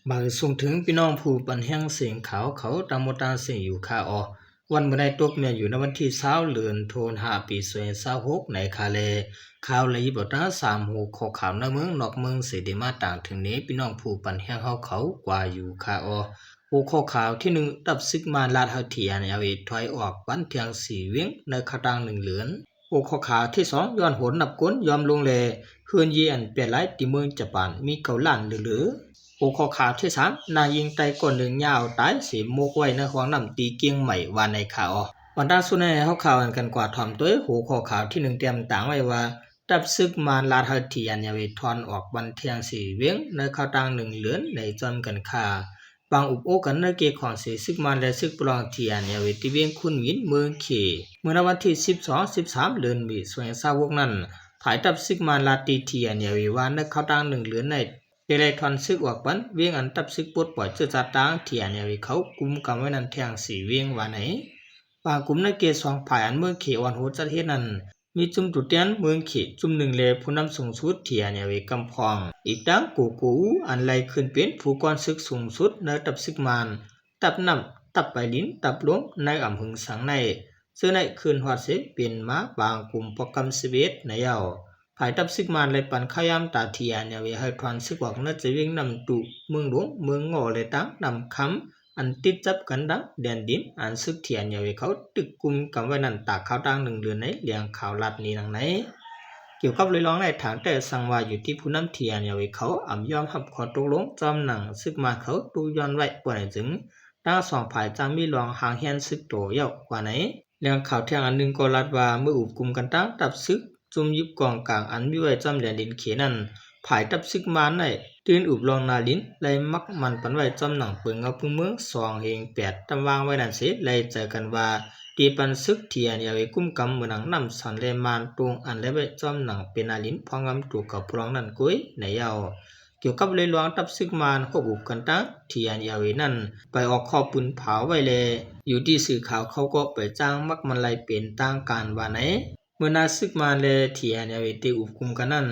ບາຍສຸງເຖິງພີ່ນ້ອງຜູ້ປັນແຮງເສຍງຂ່າວເຂົາຕາມໝົດຕາມເສຍງຢູ່ຄ່າອໍ. ວັນມື້ໃດຕົກແມ່ນຢູ່ໃນວັນທີຊາວ ເດືອນໂທນ ຫ້າ ປີສອງພັນຊາວຫົກ ໃນຄ່າແລ. ຂ່າວລະຫຍັບເອົາຕາສາມຫົວຂໍ້ຂ່າວໃນເມືອງນອກເມືອງເສດມາຕາງເຖິງນີ້ ພີ່ນ້ອງຜູ້ປັນແຮງເຮົາເຂົາກວ່າຢູ່ຄ່າອໍ. ຫົວຂໍ້ຂ່າວທີໜຶ່ງ ທັບສຶກມານລາດເຮົາ TNLA ຖອຍອອກບັນທຽງສີ່ວຽງໃນຄາວຕ່າງໜຶ່ງເດືອນ. ຫົວຂໍ້ຂ່າວທີສອງ ຍ້ອນໂຫນນັບຄົນຍອມລົງແລ ເຮືອນເຢອັນແປດລາຍທີ່ເມືອງຈະປານມີເກົ້າລ້ານເຫຼືອໆ. ຫົວຂໍ້ຂ່າວທີສາມ ນາງຍິງໄຕກ້ອນໜຶ່ງຍາວຕາຍເສໝົກໄວ້ໃນຫ້ອງນ້ຳທີ່ກຽງໃໝ່ ວ່າໃນຂ່າວ. ບັນດາສູ່ໃນເຮົາຂ່າວອັນກັນກວ່າຖ່ອມໂຕຍ ຫົວຂໍ້ຂ່າວທີໜຶ່ງຕຽມຕາງໄວ້ວ່າ ທັບສຶກມານລາດເຮົາ TNLA ຖອນອອກບັນທຽງສີ່ວຽງໃນຄາວຕ່າງໜຶ່ງເດືອນໃນຈອມກັນຄ່າ. ບາງອຸບໂອ້ກັນໃນເຂດຂອງເສສຶກມານ ແລະ ຊຶກປະລອງ TNLA ທີ່ວຽງຄຸນໝິນ ເມືອງເຂ. ເມື່ອໃນວັນທີສິບສອງ ສິບສາມ ເດືອນມີ ສອງພັນຊາວຫົກນັ້ນ ຝ່າຍທັບຊຶກມານລາດທີ່ TNLA ວ່າໃນຄາວຕ່າງໜຶ່ງເດືອນໃນ ຈະໄດ້ຖອນຊຶກອອກປັນວຽງອັນທັບຊຶກປົດປ່ອຍເຊື້ອຊາດຕ່າງ TNLA ເຂົາກຸມກຳໄວ້ນັ້ນແທ່ງສີ່ວຽງວ່າໃນ. ບາງກຸ່ມໃນເຂດສອງຝ່າຍອັນເມືອງເຂອ່ອນໂຫນຈັດເຮັດນັ້ນ ມີຈຸ່ມຕຸແຕນເມືອງເຂຈຸ່ມໜຶ່ງ ແລະ ຜູ້ນຳສູງສຸດ TNLA ກຳພ້ອງ ອີກທັງ ໂກໂກອູ ອັນໄລ່ຂຶ້ນເປັນຜູ້ກອນຊຶກສູງສຸດໃນທັບຊຶກມານ ທັບນ້ຳ ທັບປາຍລິນ ທັບລົມ ໃນອຳເພີງສັງໃນ ເຊິ່ງໃນຄືນຮອດເສເປັນມາບາງກຸ່ມປອກກຳສິບເອັດໃນເຍົາ. ຝ່າຍທັບຊຶກມານໄດ້ປັ່ນຂ່າວຍາມຕາ TNLA ໃຫ້ຖອນຊຶກອອກໃນຈະວຽງນ້ຳຕຸ ເມືອງຫຼວງ ເມືອງງໍ ແລະ ຕາງນ້ຳຄຳ ອັນຕິດຈັບກັນດັງແດນດິນ ອັນຊຶກ TNLA ເຂົາຕຶກກຸມກຳໄວ້ນັ້ນ ຕາກຄາວຕ່າງໜຶ່ງເດືອນໃນແຫຼ່ງຂ່າວລັດນີ້ດັ່ງໃນ. ກ່ຽວກັບເລື່ອງໃນທາງແຕ້ ສັ່ງວ່າຢູ່ທີ່ຜູ້ນຳ TNLA ເຂົາອຳຍອມຮັບຂໍ້ຕົກລົງ ຈອມໜັງຊຶກມານເຂົາຕຸກຍ້ອນໄວ້ ບໍ່ໃຫ້ເຖິງ ທັງສອງຝ່າຍຈັ່ງມີລອງຫາງແຮນຊຶກໂຕຍາວກວ່າໃນ. ແຫຼ່ງຂ່າວແທ່ງອັນໜຶ່ງກໍລາດວ່າ ເມື່ອອຸບກຸມກັນຕັ້ງທັບຊຶກ ຈຸ່ມຍຶດກອງກາງອັນມີໄວ້ຈອມແດນດິນເຂນັ້ນ ຝ່າຍທັບຊຶກມານໃນຕື່ນອຸບລອງໜ້າດິນ ໄດ້ມັກໝັ້ນປັນໄວ້ຈອມໜັງເປິງເງົາປຶ້ງເມືອງສອງເຮງແປດ ຕຳວາງໄວ້ນັ້ນເສ ໄດ້ໃຈກັນວ່າ ທີ່ປັນຊຶກ TNLA ກຸມກຳເມືອງໜັງນ້ຳສັນ ແລະ ມານຕຸງ ອັນໄດ້ໄວ້ຈອມໜັງເປັນໜ້າດິນ ພ້ອມງຳໂຕເກົ່າພວກນັ້ນໂກຍໃນເຍົາ. ກ່ຽວກັບເລື່ອງລາວທັບຊຶກມານຮວບຮວມກັນຕັ້ງ TNLA ນັ້ນ ໄປອອກຂໍ້ປືນເຜົາໄວ້ແລ ຢູ່ທີ່ສື່ຂ່າວເຂົາກໍໄປຈ້າງມັກມັນໄລ່ເປັນທາງການວ່າໃນ. ເມື່ອນາຊຶກມານ ແລະ TNLA ໄດ້ອຸບກຸມກັນນັ້ນ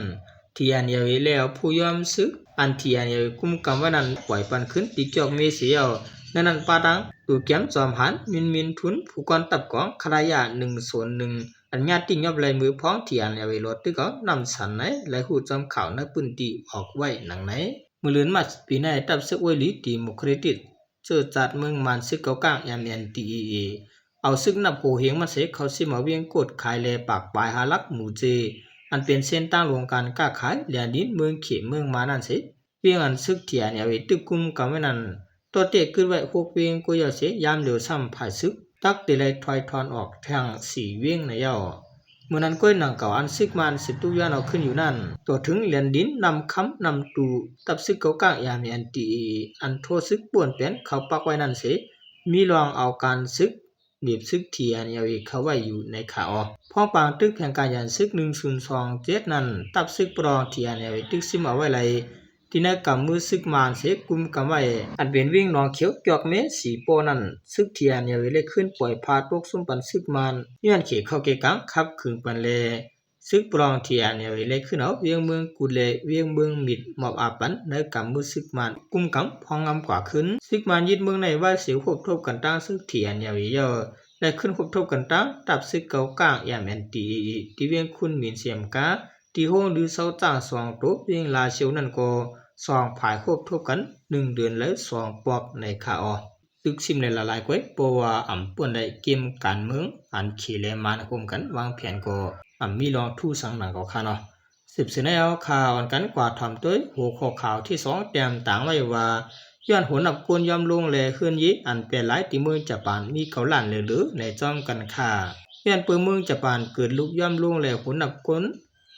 TNLA ແລ້ວຜູ້ຍອມຊຶກ ອັນ TNLA ກຸມກຳໄວ້ນັ້ນ ປ່ອຍປັນຄືນຕິກຈອກເມເຊຍ ໃນນັ້ນປະທັງ ຕູກຽມ ຈອມຫານ ມິນມິນ ທຸນ ຜູ້ກອນທັບກອງ ຄະລາຍາ ໜຶ່ງສູນໜຶ່ງ ອັນຍາດຕິຍອບລາຍມືພ້ອມ TNLA ລໍດຕຶກເອົານ້ຳສັນໃນ ລາຍຮູ້ຈອມຂ່າວໃນພື້ນທີ່ອອກໄວ້ດັ່ງໃນ. ມື້ເດືອນມາດປີໃນ ທັບຊຶກໂອຍຫຼີ ດີໂມຄຣາຕິກ ເຈີຈັດເມືອງມານ ຊຶກເກົາກາງ MNDAA ເອົາຊຶກນັບໂຫເຮງມັນເສ ເຂົ້າຊິມາວຽງໂກດຂາຍແລປາກປາຍຫາຫຼັກໝູເຈ ອັນເປັນເສັ້ນທາງຫຼວງການຄ້າຂາຍແລດິນເມືອງເຂເມືອງມານນັ້ນເສ ວຽງອັນຊຶກ TNLA ຕຶກກຸມກຳໄວ້ນັ້ນ ໂຕເຕກຶດໄວ້ຫົກວຽງກວ່າເຍົາເສ ຍາມເຫຼວຊ້ຳຝ່າຍຊຶກ ຕັກເຕໄລຖອຍຖອນອອກທັງສີ່ວຽງໃນເຍົາ. ເມື່ອນັ້ນກ້ອຍໜັງເກົ່າອັນຊຶກມານຊິຕຸກຍ້ອນເອົາຂຶ້ນຢູ່ນັ້ນ ຕໍ່ເຖິງແລນດິນ ນ້ຳຄຳ ນ້ຳຕູ ທັບຊຶກເກົາກາງ MNDAA ອັນໂທຊຶກປ່ວນແປນເຂົ້າປັກໄວ້ນັ້ນເສ ມີລອງເອົາການຊຶກ ໜີບຊຶກ TNLA ເຂົ້າໄວ້ຢູ່ໃນຂາອອກ. ພ້ອມປາງຕຶກແຜນການຍານຊຶກ ໜຶ່ງສູນສອງເຈັດນັ້ນ ທັບຊຶກປະລອງ TNLA ຕຶກຊິມເອົາໄວ້ໄລ ທີ່ໃນກຳມືຊຶກມານເສກຸມກຳໄວ້ ອັນເປັນວຽງໜອງຂຽວ ຈອກເມ ສີປໍນັ້ນ ຊຶກ TNLA ໄດ້ຄືນປ່ອຍພາຕົກຊຸມປັນຊຶກມານ ຍ້ອນເຂເຂົ້າເກກາງຂັບຂຶງປັນແລ ຊຶກປະລອງ TNLA ໄດ້ຄືນເອົາວຽງເມືອງກຸດ ແລະ ວຽງເມືອງມິດ ມອບອາປັນໃນກຳມືຊຶກມານ ກຸມກຳພອງງາມກວ່າຄືນ. ຊຶກມານຍຶດເມືອງໃນໄວເສ ຮົບທົບກັນຕັ້ງຊຶກ TNLA ເຍົາ ແລະ ຂຶ້ນຮົບທົບກັນຕັ້ງ ທັບຊຶກເກົາກາງ MNDAA ທີ່ວຽງຄຸນໝິນ ເຊມກາ ທີ່ໂຮງດືເຊົາຈ້າງສອງໂຕ ວຽງລາຊຽວນັ້ນກໍ ສອງຝ່າຍຮົບທົບກັນໜຶ່ງເດືອນແລ້ວສອງປອກໃນຂາອອກ. ຕຶກຊິມໃນຫຼາຍໆກ້ວຍ ເພາະວ່າອຳປ່ວນໄດ້ເກມການເມືອງ ອັນເຂແລະມານໂຮມກັນວາງແຜນກໍອຳມີລອງທູສັງໜັງກໍຄາເນາະ. ສືບເສຍໃນເອົາຂ່າວອັນກັນກວ່າຖ່ອມໂຕຍ ຫົວຂໍ້ຂ່າວທີສອງ ແຕ້ມຕາງໄວ້ວ່າ ຍ້ອນໂຫນນັບຄົນຍອມລົງ ແລ ເຮືອນເຢອັນແປດລາຍທີ່ເມືອງຈະປານມີເກົ້າລ້ານເຫຼືອໆໃນຈອມກັນຄ່າ. ຍ້ອນເປີເມືອງຈະປານເກີດລຸກຍອມລົງ ແລ ໂຫນນັບຄົນ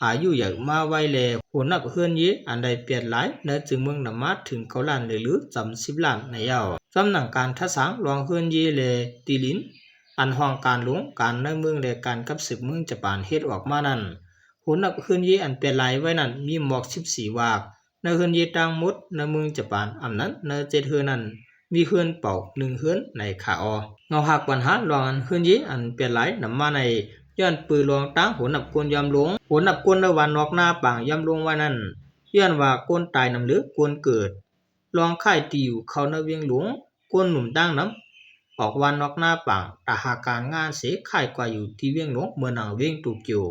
ອາຍຸໃຫຍ່ມາໄວແລ ໂຫນນັບເຮືອນເຢອັນໄດ້ແປດລາຍ ໃນຈຶງເມືອງນຳມາເຖິງເກົ້າລ້ານເຫຼືອໆຈຳສິບລ້ານໃນເຍົາ. ຈຳໜັງການທະສາງລອງເຮືອນເຢ ແລ ທີ່ດິນ ອັນຫ້ອງການຫຼວງການໃນເມືອງ ແລ ການກັບສືບເມືອງຈະປານເຮັດອອກມານັ້ນ ໂຫນນັບເຮືອນເຢອັນແປດລາຍໄວ້ນັ້ນມີໝອກສິບສີ່ວາກ ໃນເຮືອນເຢທັງໝົດໃນເມືອງຈະປານ ອຳນັ້ນໃນເຈັດເຮືອນນັ້ນ ມີເຮືອນເປົ່າໜຶ່ງເຮືອນໃນຂາອອກ. ເງົາຮາກບັນຫາລອງອັນເຮືອນເຢອັນແປດລາຍນຳມາໃນ ຍ້ອນປືລອງຕາງໂຫນນັບຄົນຍອມລົງ ໂຫນນັບຄົນໃນວັນນອກນາປາງຍອມລົງໄວ້ນັ້ນ ຍ້ອນວ່າຄົນຕາຍນຳເຫຼືອຄົນເກີດ ລອງຂາຍທີ່ຢູ່ເຂົ້າໃນວຽງຫຼວງ, ຄົນໜຸ່ມຕ່າງນຳອອກບ້ານນອກນາປາງ ຕາຫາການງານເສ ຂາຍກວ່າຢູ່ທີ່ວຽງຫຼວງ ເໝືອນໜັງວຽງໂຕກຽວ.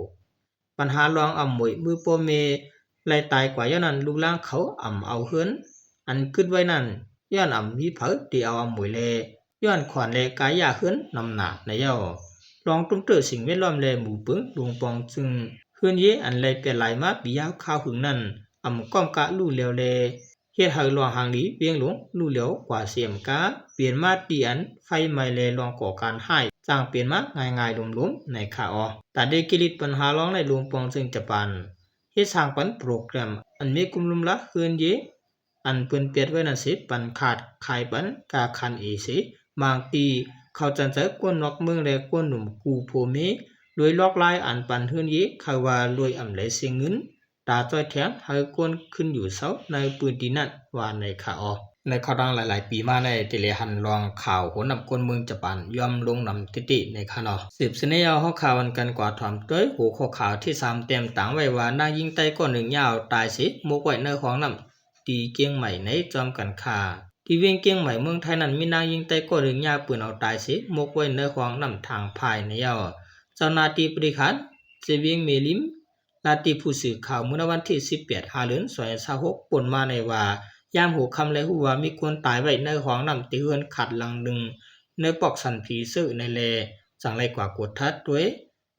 ບັນຫາລອງອຳມວຍ ເມື່ອພໍ່ແມ່ໄລ່ຕາຍກວ່າແລ້ວນັ້ນ ລູກຫຼານເຂົາອຳເອົາເຮືອນອັນກຶດໄວ້ນັ້ນ ຍ້ອນອຳມີໃຜໄດ້ເອົາອຳມວຍ ແລະ ຍ້ອນຂວັນ ແລະ ກາຢາເຮືອນນຳໜ້າໃນເຈົ້າ. ລອງຕຸ້ມເຕີສິ່ງແວດລ້ອມ ແລະ ໝູ່ເປິງ ລວງປ່ອງເຊິ່ງເຮືອນເຢ ອັນໄດ້ແປດຫຼາຍມາປີຍາວຄາວຫຶງນັ້ນ ອຳກ້ອມກະລຸແລ້ວ ແລະ ເຮັດໃຫ້ຫຼວງຫາງດີວຽງຫຼວງລຸແລ້ວກວ່າເສຍມກາ ປ່ຽນມາຕີອັນໄຟໄໝ້ ແລະ ລອງກໍ່ການຮ້າຍ ສ້າງເປັນມາງ່າຍໆ ລົມໆ ໃນຂາອອກ. ຕາເດກິລິດ ບັນຫາລອງໃນລວງປ່ອງເຊິ່ງຈະປານ ເຮັດສ້າງປັນໂປຣແກຣມ ອັນມີກຸ່ມລຸມລະເຮືອນເຢ ອັນເພິ່ນປຽດໄວ້ນັ້ນເສ ປັນຂາດຂາຍປັນກາຄັນເອເຊ. ບາງທີ່ເຂົາຈັນໃຈຄົນນອກເມືອງ ແລະ ຄົນໜຸ່ມຄູ່ຜົວເມຍ ໂດຍຫຼອກຫຼາຍອັນປັນເຮືອນເຢ ຄາດວ່າລວຍອຳໄລເສຍເງິນ ຕາຈ້ອຍແຖມໃຫ້ຄົນຂຶ້ນຢູ່ເຊົາໃນພື້ນທີ່ນັ້ນ ວ່າໃນຂາອອກ. ໃນຄາວດັງຫຼາຍໆປີມາໃນ ທີ່ໄດ້ຫັນລອງຂ່າວໂຫນນຳຄົນເມືອງຈະປານ ຍອມລົງນຳຕິຕິໃນຂາເນາະ. ສືບສະເໜີເອົາ ເຮົາຂ່າວອັນກັນກວ່າຖອມດ້ວຍຫົວຂໍ້ຂ່າວທີສາມ ແຕ້ມຕາງໄວ້ວ່າ ນາງຍິງໄຕ້ກ້ອນໜຶ່ງຍ່າງຕາຍເສ ໝົກໄວ້ໃນຫ້ອງນ້ຳ ທີ່ກຽງໃໝ່ໃນຈອມກັນຄ່າ. ທີ່ວຽງກຽງໃໝ່ ເມືອງໄທນັ້ນ ມີນາງຍິງໄຕ້ກ້ອນໜຶ່ງຍ່າງເປີນເອົາຕາຍເສ ໝົກໄວ້ໃນຫ້ອງນ້ຳທາງພາຍໃນເຈົ້າ. ເຈົ້າໜ້າທີ່ບໍລິຫານເຊວຽງເມລິມ ລາດຕິຜູ້ສື່ຂ່າວເມື່ອວັນທີສິບແປດ ຫ້າເດືອນ ສອງພັນຊາວຫົກ ປົນມາໃນວ່າ ຍາມຫົວຄ່ຳໄດ້ຮູ້ວ່າມີຄົນຕາຍໄວ້ໃນຫ້ອງນ້ຳທີ່ເຮືອນຂັດຫຼັງໜຶ່ງ ໃນປອກສັນຜີເຊີໃນແລ ຈັ່ງໄດ້ກວ່າກວດທາດດ້ວຍ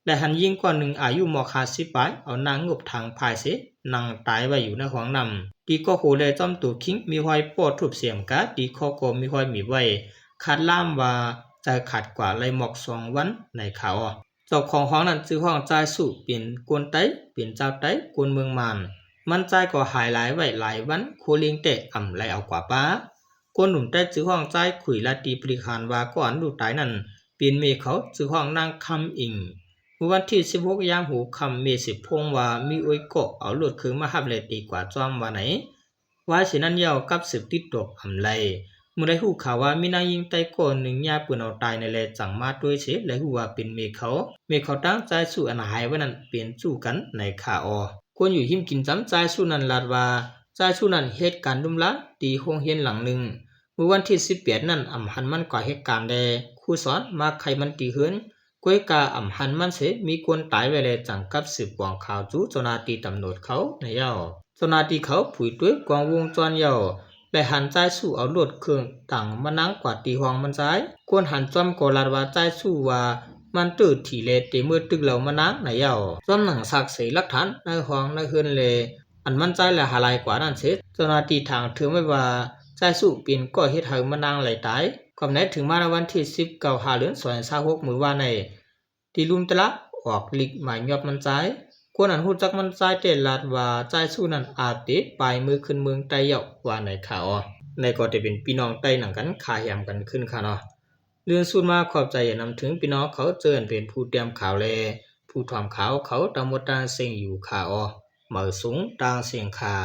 ໄດ້ຫັນຍິງກ້ອນໜຶ່ງອາຍຸໝອກຫ້າສິບປາຍ ເອົານາງງົບທາງພາຍເສ ນັ່ງຕາຍໄວ້ຢູ່ໃນຫ້ອງນ້ຳ ທີ່ກໍໂຫແລຈອມໂຕຄີງ ມີຮອຍປ້ອທຸບເສຍມກາ ທີ່ຄໍກໍມີຮອຍໝີບໄວ້ ຄາດລາມວ່າໃຈຂາດກວ່າໄດ້ໝອກສອງວັນໃນຂາອອກ. ເຈົ້າຂອງຫ້ອງນັ້ນຊື່ຫ້ອງຈາຍສຸ ເປັນຄົນໄຕ້ ເປັນຊາວໄຕ້ ຄົນເມືອງມານ. ມັນຈາຍກໍຫາຍລາຍໄວ້ຫຼາຍວັນ ໂຄເລງແຕ່ອຳໄລ່ເອົາກວ່າປ້າ. ຄົນໜຸ່ມໄຕ້ຊື່ຫ້ອງຈາຍຂຸຍ ລາດຕິບໍລິຫານວ່າ ກໍອັນລູກຕາຍນັ້ນເປັນແມ່ເຂົາ ຊື່ຫ້ອງນາງຄຳອິງ. ເມື່ອວັນທີສິບຫົກ ຍາມຫົວຄ່ຳ ແມ່ສືບພົງວ່າມີເອື້ອຍກໍເອົາລົດເຄື່ອງມາຮັບ ແລະ ຕີກວ່າຈອມວ່າໃນ ວາຍເສຍນັ້ນແລ້ວກັບສືບຕິດຕອກອຳໄລ່ ເມື່ອໄດ້ຮູ້ຂ່າວວ່າມີນາງຍິງໄຕ້ກ້ອນໜຶ່ງຍ່າງເປີນເອົາຕາຍໃນແລ ຈັ່ງມາຕວຍເສ ແລະ ຮູ້ວ່າເປັນແມ່ເຂົາ. ແມ່ເຂົາຕັ້ງຈາຍສຸອັນຫາຍໄວ້ນັ້ນເປັນຊູ້ກັນໃນຂາອອກ. ຄົນຢູ່ຮິມກິນຈຳຈາຍສຸນັ້ນລາດວ່າ ຈາຍສຸນັ້ນເຮັດການລຸມລາທີ່ໂຮງຮຽນຫຼັງໜຶ່ງ ເມື່ອວັນທີສິບແປດນັ້ນ ອຳຫັນມັນກວ່າເຮັດການແລ ຄູສອນມາໄຂມັນທີ່ເຮືອນ ກວຍກາອຳຫັນມັນເສ ມີຄົນຕາຍໄວ້ແລ ຈັ່ງກັບສືບກວາງຂ່າວສູ່ເຈົ້າໜ້າທີ່ຕຳຫຼວດເຂົາໃນເຈົ້າ. ເຈົ້າໜ້າທີ່ເຂົາຜຸຍຕົວຍກ້ອງວົງຈອນເຈົ້າ ໄດ້ຫັນຈາຍສຸເອົາລົດເຄື່ອງຕັງມານັ່ງກວາດທີ່ຫ້ອງມັນຈາຍ. ຄົນຫັນຈອມກໍລາດວ່າຈາຍສຸວ່າມັນເຕີຖີ່ແລ ເຕເມີດຕຶກເຫຼົ້າມານັ່ງໃນເຈົ້າ. ຈອມນັ່ງຊັກເສຫຼັກຖານໃນຫ້ອງໃນເຮືອນແລ ອັນມັນຈາຍແລຫາລາຍກວ່ານັ້ນເສ ເຈົ້າໜ້າທີ່ຖາງເທີມໄວ້ວ່າ ຈາຍສຸເປັນກໍເຮັດໃຫ້ມານັ່ງໄຫຼຕາຍ. ຄວາມໃນເຖິງມາໃນວັນທີສິບເກົ້າ ຫ້າເດືອນ ສອງພັນຊາວຫົກ ມື້ວານໃນ ທີ່ລຸມຕະລະອອກລິກໝາຍຍອບມັນຈາຍ. ຄົນອັນຮູ້ຈັກມັນຈາຍແຕ່ລາດວ່າ ຈາຍສຸນັ້ນອາບເຕປາຍເມືອຂຶ້ນເມືອງໄຕ້ເຍົາະ ວ່າໃນຂາອອກ. ໃນກໍໄດ້ເປັນພີ່ນ້ອງໄຕ້ໜັງກັນ ຂາແຮມກັນຂຶ້ນຂາເນາະ. ເລື່ອງສຸດມາຂອບໃຈຢ່ານຳເຖິງພີ່ນ້ອງເຂົາເຈີອັນເປັນຜູ້ຕຽມຂ່າວ ແລ ຜູ້ຖອມຂ່າວເຂົາທັງໝົດທັງເສັງຢູ່ຂາອອກ. ເໝີສູງຕ່າງເສັງຂາ.